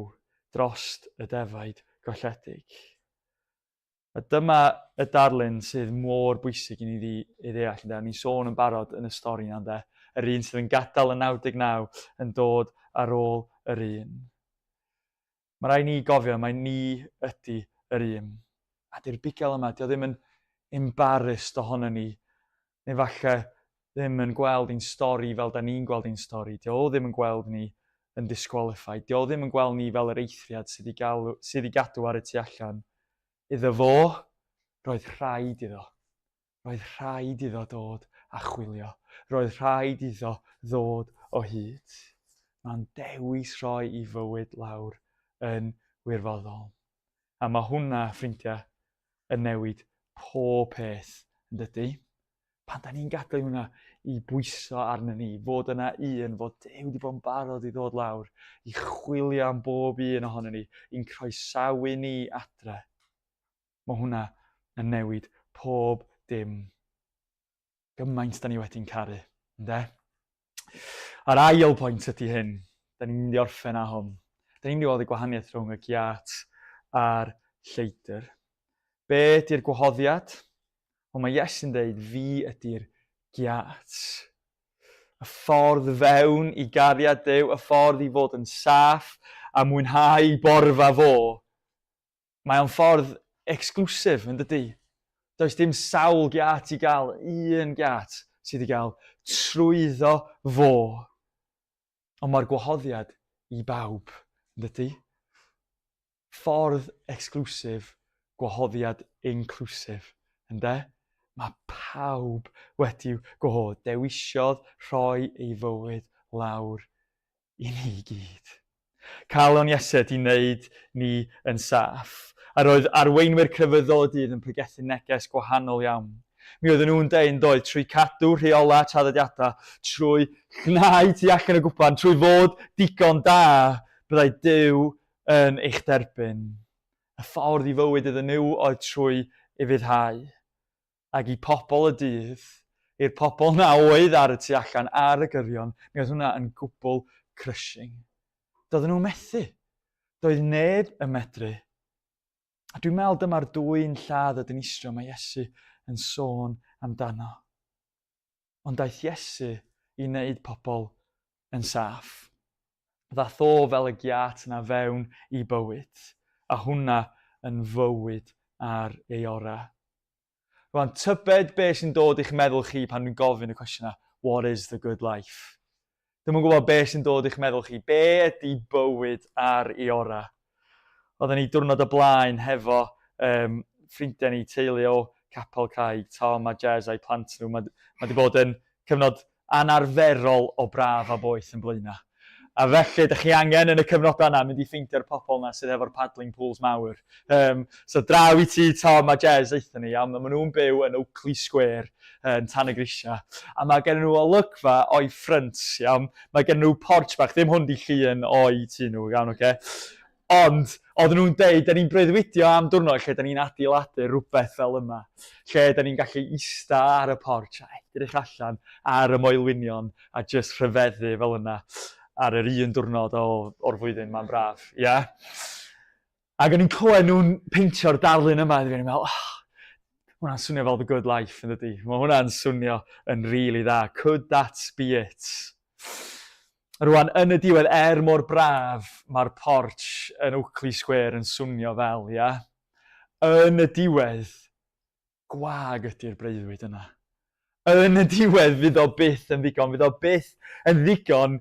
drost y defaid golledig. A dyma y darlun sydd mor bwysig i ni ddi, ei ddeall, ynde? Ni'n sôn yn barod yn y stori yna, ynde? Yr un sydd yn gadael y 99 yn dod ar ôl yr un. Mae rhaid ni gofio, mae ni ydy yr un. A di'r bugail yma, di o ddim yn embarrassed ohono ni, neu falle ddim yn gweld ein stori fel da ni'n gweld ein stori. Di o ddim yn gweld ni yn disqualified. Di o ddim yn gweld ni fel yr eithriad sydd i, galw, sydd i gadw ar y tu allan. Iddo fo, roedd rhaid iddo. Roedd rhaid iddo dod a chwilio. Roedd rhaid iddo ddod o hyd. Mae'n dewis rhoi i fywyd lawr yn wirfoddol. A mae hwnna, ffrindiau, yn newid pob peth, yn dydy? Pan da ni'n gadael hwnna i bwyso arno ni, fod yna un, fod Duw wedi bod yn barod i ddod lawr, i chwilio am bob un ohono ni, i'n croesawu ni adre, mae hwnna yn newid pob dim. Gymaint da ni wedi'n caru, ynde? A'r ail pwynt ydy hyn. Da ni'n mynd i orffen â hwn. Da ni'n mynd i weld y gwahaniaeth rhwng y giât a'r lleidr. Be ydy'r gwahoddiad? Wel, mae Iesu'n dweud, fi ydy'r giât. Y ffordd fewn i gariad Duw, y ffordd i fod yn saff a mwynhau borfa fo, Mae o'n ffordd exclusive, yn dydy? Does dim sawl giât i gael, un giât sydd i gael trwyddo fo. Ond mae'r gwahoddiad i bawb, yn dydy? Ffordd exclusive, gwahoddiad inclusive, ynde? Mae pawb wedi'w gwahodd. Dewisiodd rhoi ei fywyd lawr i ni gyd. Calon Iesu ydy wneud ni yn saff. A roedd arweinwyr crefyddol y dydd yn pregethu neges gwahanol iawn. Mi oedden nhw'n deud yn doedd, trwy cadw rheolau traddodiadau, trwy llnau tu allan y gwpan, trwy fod digon da, byddai Duw yn eich derbyn. Y ffordd i fywyd iddyn nhw oedd trwy ufuddhau. Ac i pobl y dydd, i'r pobl na oedd ar y tu allan, ar y gyrion, mi oedd hwnna yn gwbl crushing. Doedden nhw'n methu. Doedd neb yn medru. A dwi'n meddwl dyma'r dwy'n lladd y dinistrio mae Iesu yn sôn amdano. Ond daeth Iesu i wneud pobl yn saff. Ddath o fel y giât yna fewn i bywyd, a hwnna yn fywyd ar ei orau. Rwan, tybed be sy'n dod i'ch meddwl chi pan dwi'n gofyn y cwestiwn yna, what is the good life? Dwi'm yn gwybod be sy'n dod i'ch meddwl chi, be ydy bywyd ar ei orau? Oedden ni diwrnod o blaen hefo um, ffrindiau ni, teulu o Capel Craig, Tom a Jez a'i plant nhw. Mae, mae wedi bod yn cyfnod anarferol o braf a boeth yn Blaenau. A felly, dych chi angen yn y cyfnodau yna mynd i ffeindio'r pobl yna sydd efo'r paddling pools mawr. Um, so draw i ti Tom a Jez aethon ni, iawn, maen nhw'n byw yn Oakley Square yn Tan y Grisia. A mae gen nhw olygfa o'i ffrynt, iawn. Mae gen nhw porch bach, ddim hwn di llun o'i tŷ nhw, iawn, oce. Okay? Ond, oedden nhw'n deud, da ni'n breuddwydio am diwrnod lle da ni'n adeiladu rhywbeth fel yma, lle da ni'n gallu ista ar y porch a edrych allan ar y moelwynion a jyst rhyfeddu fel yna ar yr un diwrnod o, o'r flwyddyn, mae'n braf, ie? Yeah? Ac o'n i'n clywed nhw'n peintio'r darlun yma, a o'n i'n meddwl, oh, hwnna'n swnio fel the good life, yn dydi? Mae hwnna'n swnio yn rili really dda. Could that be it? Rwan, yn y diwedd, er mor braf mae'r porch yn Oakley Square yn swnio fel, ia? Yn y diwedd, gwag ydy'r breuddwyd yna. Yn y diwedd, fydd o byth yn ddigon, fydd o byth yn ddigon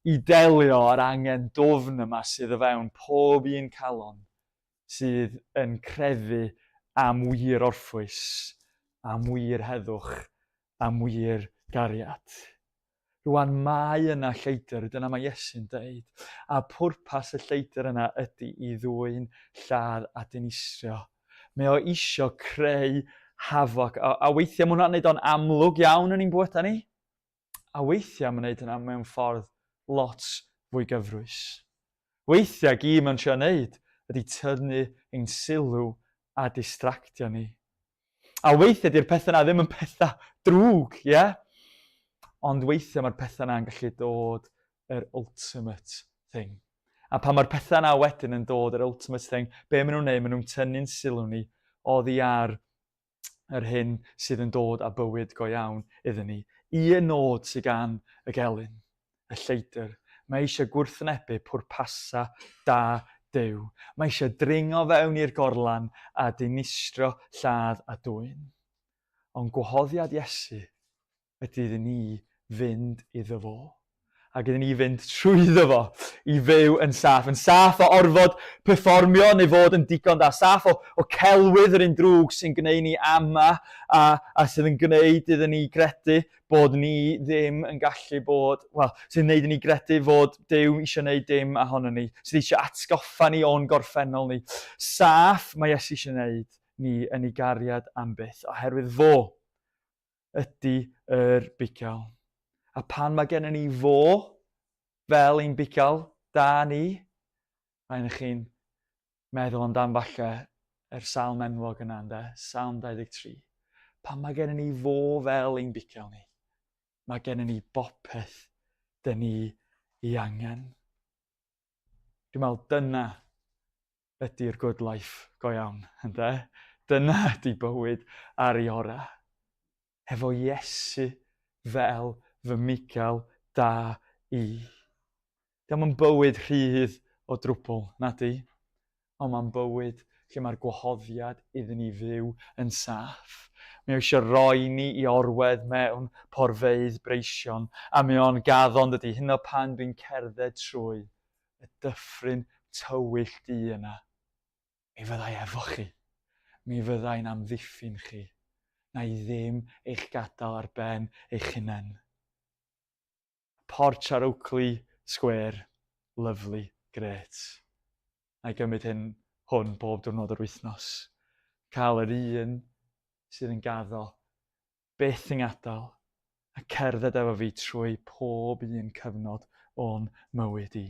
i delio â'r angen dwfn yma sydd o fewn pob un calon sydd yn crefu am wir orffwys, am wir heddwch, am wir gariad. Rwan mae yna lleidr, dyna mae Iesu'n deud, a pwrpas y lleidr yna ydy i ddwyn, lladd a dinistrio. Mae o isio creu hafoc, a, a weithiau mae hwnna'n neud o'n amlwg iawn yn ein bywydau ni, a weithiau mae'n neud hynna mewn ffordd lot fwy gyfrwys. Weithiau gyd mae'n trio neud ydy tynnu ein sylw a distractio ni. A weithiau di'r pethau yna ddim yn pethau drwg, ie? Yeah? Ond weithiau mae'r pethau yna yn gallu dod yr ultimate thing. A pan mae'r pethau yna wedyn yn dod yr ultimate thing, be maen nhw'n neud? Maen nhw'n tynnu'n sylw ni oddi ar yr hyn sydd yn dod â bywyd go iawn iddyn ni. Un nod sydd gan y gelyn. y lleidr. Mae eisiau gwrthwynebu pwrpasau da Duw. Mae eisiau dringo fewn i'r gorlan a dinistrio, lladd a dwyn. Ond gwahoddiad Iesu ydy iddyn ni fynd iddo fo. Ac iddyn ni fynd trwyddo fo i fyw yn saff. Yn saff o orfod perfformio neu fod yn digon da. Saff o, o celwydd yr un drwg sy'n gwneud ni ama a, a sydd yn gwneud iddyn ni gredu bod ni ddim yn gallu bod, wel, sy'n gwneud i ni gredu fod Duw eisiau gwneud dim ohono ni, sydd eisiau atgoffa ni o'n gorffennol ni. Saff mae Iesu eisiau gwneud ni yn ei gariad am byth, oherwydd fo ydy yr bugail. A pan mae gennym ni fo fel ein bugail da ni, rhaid i chi'n meddwl amdan falle yr salm enwog yna, ynde? Salm 23. Pan mae gennym ni fo fel ein bugail ni, mae gennym ni bopeth dyn ni ei angen. Dwi'n meddwl dyna ydy'r good life go iawn, ynde? Dyna ydy bywyd ar ei orau. Hefo Iesu fel fy mugail da i. Dio'm yn bywyd rhydd o drwbl, nadi? Ond mae'n bywyd lle mae'r gwahoddiad iddyn ni fyw yn saff. Mae o eisiau roi ni i orwedd mewn porfeydd breision, a mae o'n gaddo, yn dydi, hyd yn oed pan dwi'n cerdded trwy y dyffryn tywyll du yna, Mi fydda i efo chi. Mi fydda i'n amddiffyn chi. Na i ddim eich gadael ar ben eich hunain. Porch ar Oakley Square. Lyfli. Grêt. Na i gymryd hyn, hwn bob diwrnod o'r wythnos. Cael yr un sydd yn gaddo. Byth yn gadael a cerdded efo fi trwy pob un cyfnod o'n mywyd i.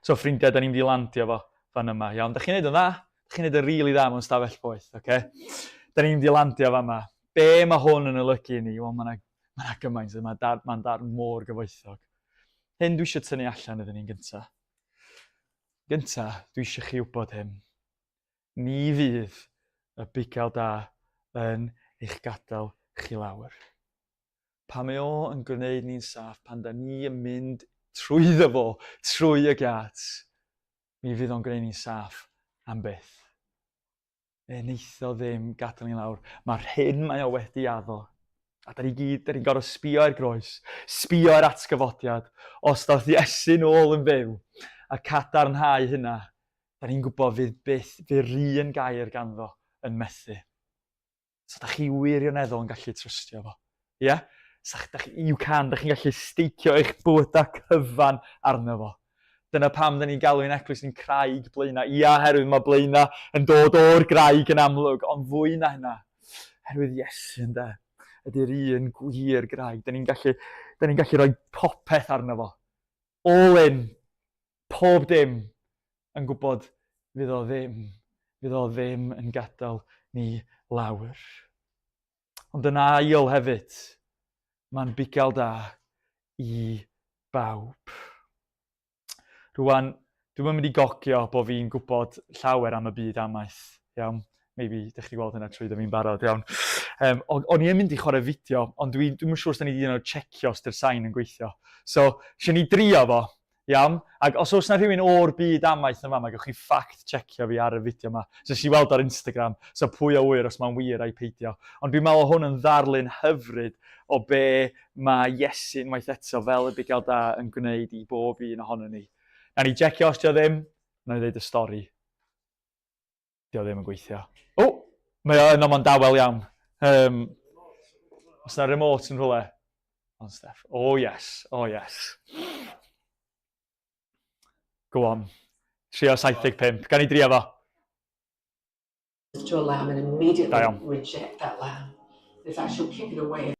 So ffrindiau, da ni'n mynd i landio fo fan yma, iawn? Da chi'n neud yn dda? Da chi'n neud yn rili dda mewn stafell poeth, oce? Okay? Da ni'n mynd i landio fan yma. Be mae hwn yn olygu i ni? Wel, mae yna ma gymaint, mae'n dar, ma darn mor gyfoethog. Hyn dwi eisiau tynnu allan iddyn ni'n gyntaf. Gyntaf, dwi eisiau chi wybod hyn. Ni fydd y bugail da yn eich gadael chi lawr. Pan mae o yn gwneud ni'n saff, pan da ni yn mynd trwyddo fo, trwy y giât, mi fydd o'n gwneud ni'n saff am byth. E wneith o ddim gadael ni lawr. Mae'r hyn mae o wedi addo. A da ni gyd, da ni'n gorfod sbio i'r groes, sbio i'r atgyfodiad, os daeth Iesu nôl yn fyw, a cadarnhau hynna, da ni'n gwybod fydd byth, fydd yr un gair ganddo yn methu. So da chi wirioneddol yn gallu trystio fo. Ie? Yeah? So da chi, you can, da chi'n gallu steicio eich bywydau cyfan arno fo. Dyna pam da ni'n galw ein eglwys ni'n craig Blaenau. Ia, herwydd mae Blaenau yn dod o'r graig yn amlwg, ond fwy na hynna, herwydd Iesu ynde, ydy'r un gwir graig. Da ni'n gallu, da ni'n gallu rhoi popeth arno fo. All in, pob dim, yn gwybod fydd o ddim, fydd o ddim yn gadael ni lawr. Ond yn ail hefyd, mae'n bugail da i bawb. Rwan, dwi'm yn mynd i gogio bod fi'n gwybod llawer am y byd amaeth, iawn? Maybe, dych chi gweld hynna trwy fi'n barod, iawn. Um, o'n i yn mynd i chwarae fideo, ond dwi'n dwi siŵr os da ni wedi checio os dy'r sain yn gweithio. So, eisiau ni drio fo, Iawn? Ac os oes 'na rhywun o'r byd amaeth yn fama, gewch chi fact checio fi ar y fideo 'ma. So nes i weld ar Instagram, so pwy a ŵyr os mae'n wir ai peidio. Ond dwi'n meddwl hwn yn ddarlun hyfryd o be mae Iesu unwaith eto fel y bugail da yn gwneud i bob un ohonon ni. Na ni jecio os dio ddim, na ni ddeud y stori. Dio ddim yn gweithio. O! Mae o yno, mae'n dawel iawn. Um, os na remote yn rhywle. Ond Steph. Oh yes, oh yes. Go on. Trio 75. Gan i drio fo. To a lamb and immediately reject that lamb. In fact, she'll kick it away.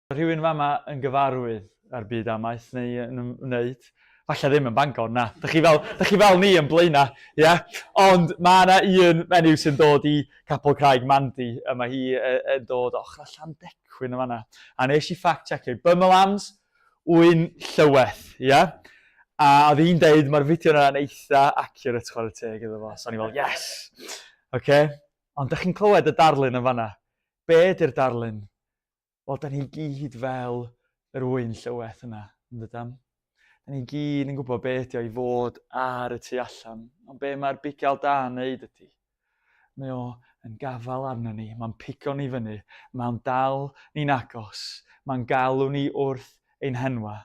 Rhywun fama yn gyfarwydd â'r byd amaeth neu yn ymwneud? Falle ddim yn Bangor, na. Dych chi fel, dych chi fel ni yn Blaenau, ie? Yeah? Ond mae yna un menyw sy'n dod i Capel Craig Mandy, a mae hi yn dod ochr Llandecwyn yn fanna. A nes i fact checkio, Bymmelams, Ŵyn Llyweth, ie? Yeah? A oedd hi'n deud, mae'r fideo yna'n eitha accurate, chwarae teg iddo fo. So o'n i fel, yes! Okay? Ond dych chi'n clywed y darlun yn fanna. Be ydy'r darlun? Wel, da ni gyd fel yr ŵyn llyweth yna, yn dydan? Da ni gyd yn gwybod be ydy o i fod ar y tu allan. Ond be mae'r bugail da yn neud ydy, Mae o yn gafael arno ni, mae'n pigo ni fyny, mae'n dal ni'n agos, mae'n galw ni wrth ein henwa.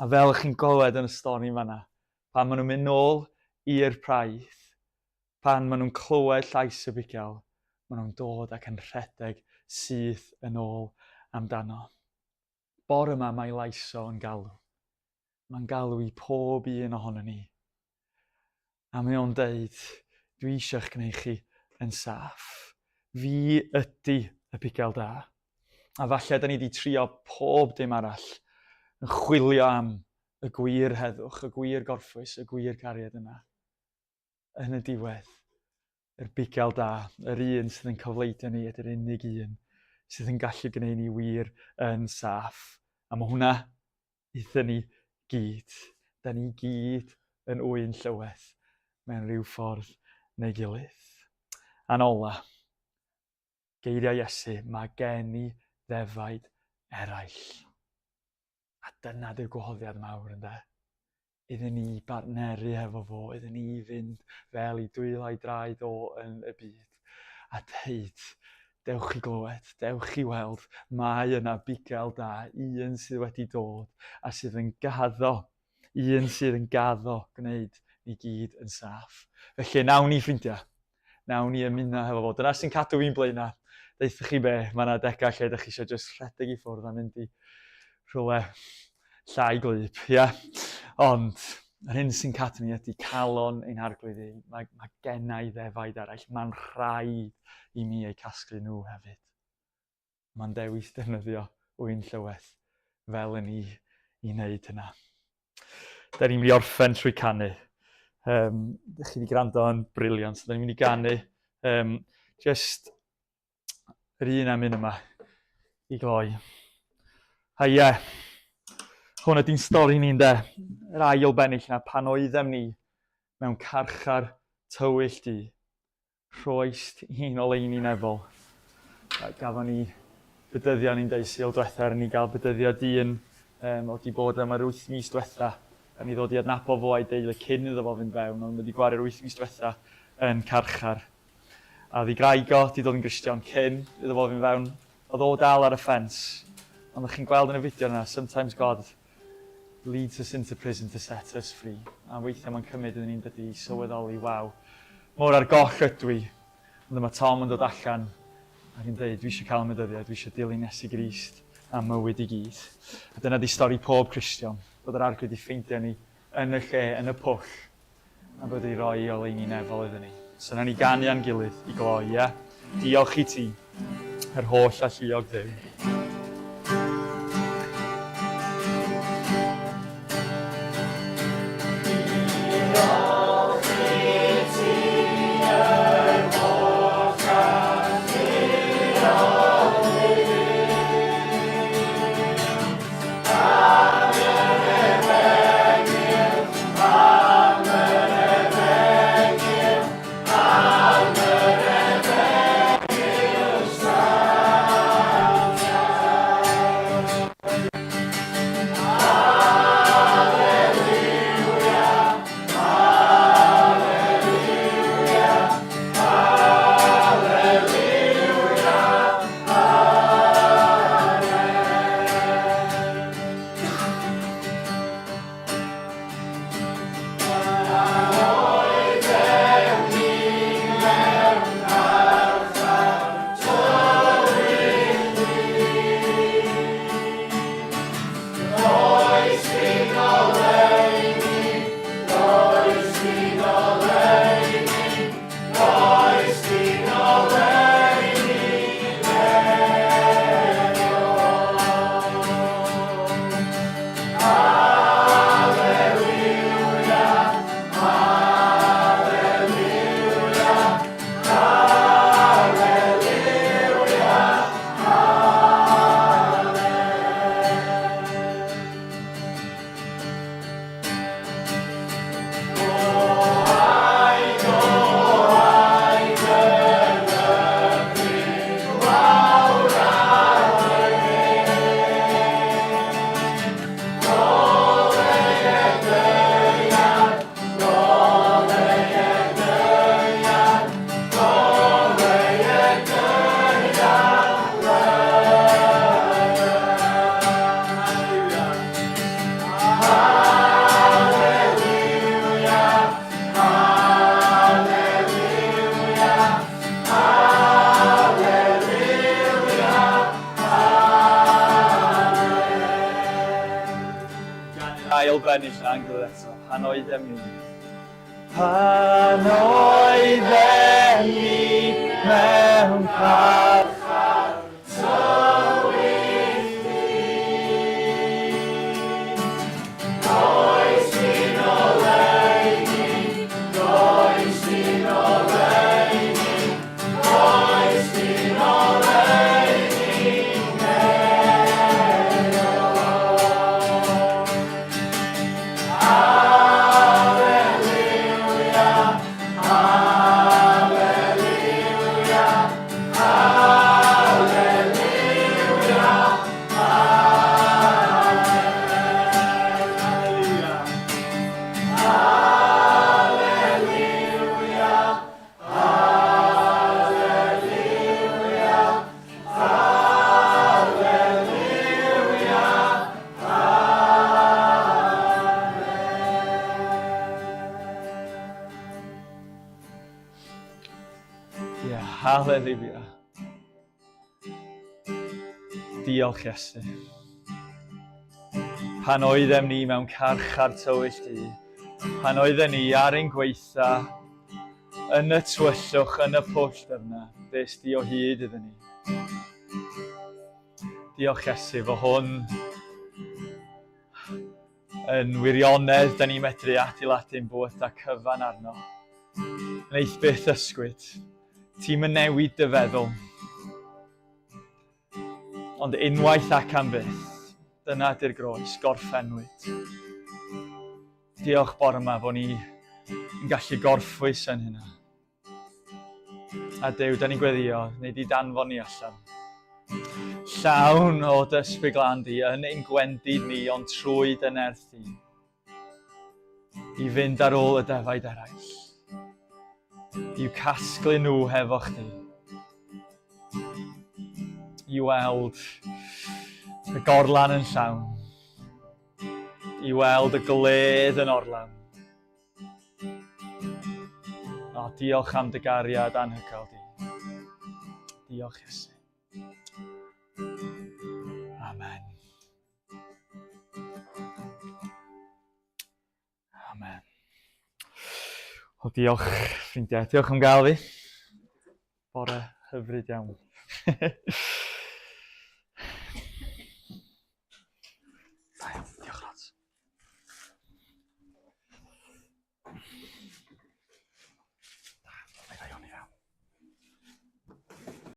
A fel chi'n glywed yn y stori fanna, pan maen nhw'n mynd nôl i'r praidd, pan maen nhw'n clywed llais y bugail, maen nhw'n dod ac yn rhedeg syth yn ôl amdano. Bore yma mae lais o yn galw. Mae'n galw i pob un ohono ni. A mae o'n deud, dwi eisiau eich gwneud chi yn saff. Fi ydy y bugail da. A falle da ni wedi trio pob dim arall yn chwilio am y gwir heddwch, y gwir gorffwys, y gwir cariad yna. Yn y diwedd, yr bugail da, yr un sydd yn cyfleidio ni ydy'r unig un sydd yn gallu gwneud ni wir yn saff. A mae hwnna iddyn ni gyd. Da ni gyd yn ŵyn llyweth mewn rhyw ffordd neu gilydd. A'n ola, geiriau Iesu, mae gen i ddefaid eraill. A dyna di'r gwahoddiad mawr, ynde? Iddyn ni bartneru hefo fo, iddyn ni fynd fel i dwylo a'i draed o yn y byd. A deud, dewch i glywed, dewch i weld, mae yna bugail da, un sydd wedi dod a sydd yn gaddo, un sydd yn gaddo gwneud ni gyd yn saff. Felly, nawn ni, ffrindiau, Nawn ni ymuno hefo fo. Dyna sy'n cadw fi'n blaenau. Deuthoch chi be, mae yna adegau lle ydych chi eisiau jyst rhedeg i ffwrdd a mynd i rhywle llai gwlyb, ia? Ond, yr hyn sy'n cadw ni ydy calon ein harglwydd i. Mae, mae gennau ddefaid eraill. Mae'n rhaid i mi eu casglu nhw hefyd. Mae'n dewis defnyddio ŵyn llyweth fel yn ni i wneud hynna. Da ni'n mynd i orffen trwy canu. Um, chi wedi gwrando yn briliant. Da ni'n mynd i ganu um, just yr un am un yma i gloi. A ie, yeah, hwn ydy'n stori ni'n de. Yr ail bennill yna pan oeddem ni mewn carchar tywyll du. Rhoist un oleuni nefol. Gafon ni bedyddio, ni'n deud Sul dwetha, er ni gael bedyddio dyn um, oedd wedi bod am yr wyth mis dwetha. A ni ddod i adnabod fo a'i deulu cyn iddo fo fynd fewn, ond wedi gwario'r wyth mis dwetha yn carchar. A oedd ei graig o, wedi dod yn Gristion cyn iddo fo fynd fewn. Oedd o dal ar y ffens. Ond o'ch chi'n gweld yn y fideo yna, sometimes God leads us into prison to set us free. A weithiau mae'n cymryd iddyn ni'n dydy i sylweddoli, waw, mor ar goll ydw i. Ond dyma Tom yn dod allan ac yn dweud, dwi eisiau cael medyddiau, dwi eisiau dilyn Iesu Grist am mywyd i gyd. A dyna di stori pob Cristion, bod yr arglwydd i ffeindio ni yn y lle, yn y pwll, a bod ei roi oleuni nefol iddyn ni. So nawn ni ganu â'n gilydd i gloi, ie? Yeah? Diolch i ti, yr holl alluog Dduw. Ail bennill na'n gilydd eto, pan oeddem ni. Pan oeddem ni mewn carchar tywyll. Haleluia. Diolch, Iesu. Pan oeddem ni mewn carchar tywyll du, pan oeddem ni ar ein gweitha, yn y tywyllwch, yn y pwll dyfna, des di o hyd iddyn ni. Diolch, Iesu, fo hwn yn wirionedd, da ni'n medru adeiladu'n bywydau cyfan arno. Wneith byth ysgwyd. Ti'n mynd newid dy feddwl. Ond unwaith ac am byth, dyna di'r groes, gorffennwyd. Diolch bore yma fod ni yn gallu gorffwys yn hynna. A Duw, da ni'n gweddio, neu di danfon ni allan. Llawn o dy ysbryd glân di, yn ein gwendid ni, ond trwy dy nerth di, i fynd ar ôl y defaid eraill, i'w casglu nhw hefo chdi, i weld y gorlan yn llawn, i weld y gledd yn orlawn. O, diolch am dy gariad anhygoel di. Diolch, Iesu. Amen. Amen. O, diolch, ffrindiau. Diolch am gael fi. Bore hyfryd iawn. Da iawn, diolch lot.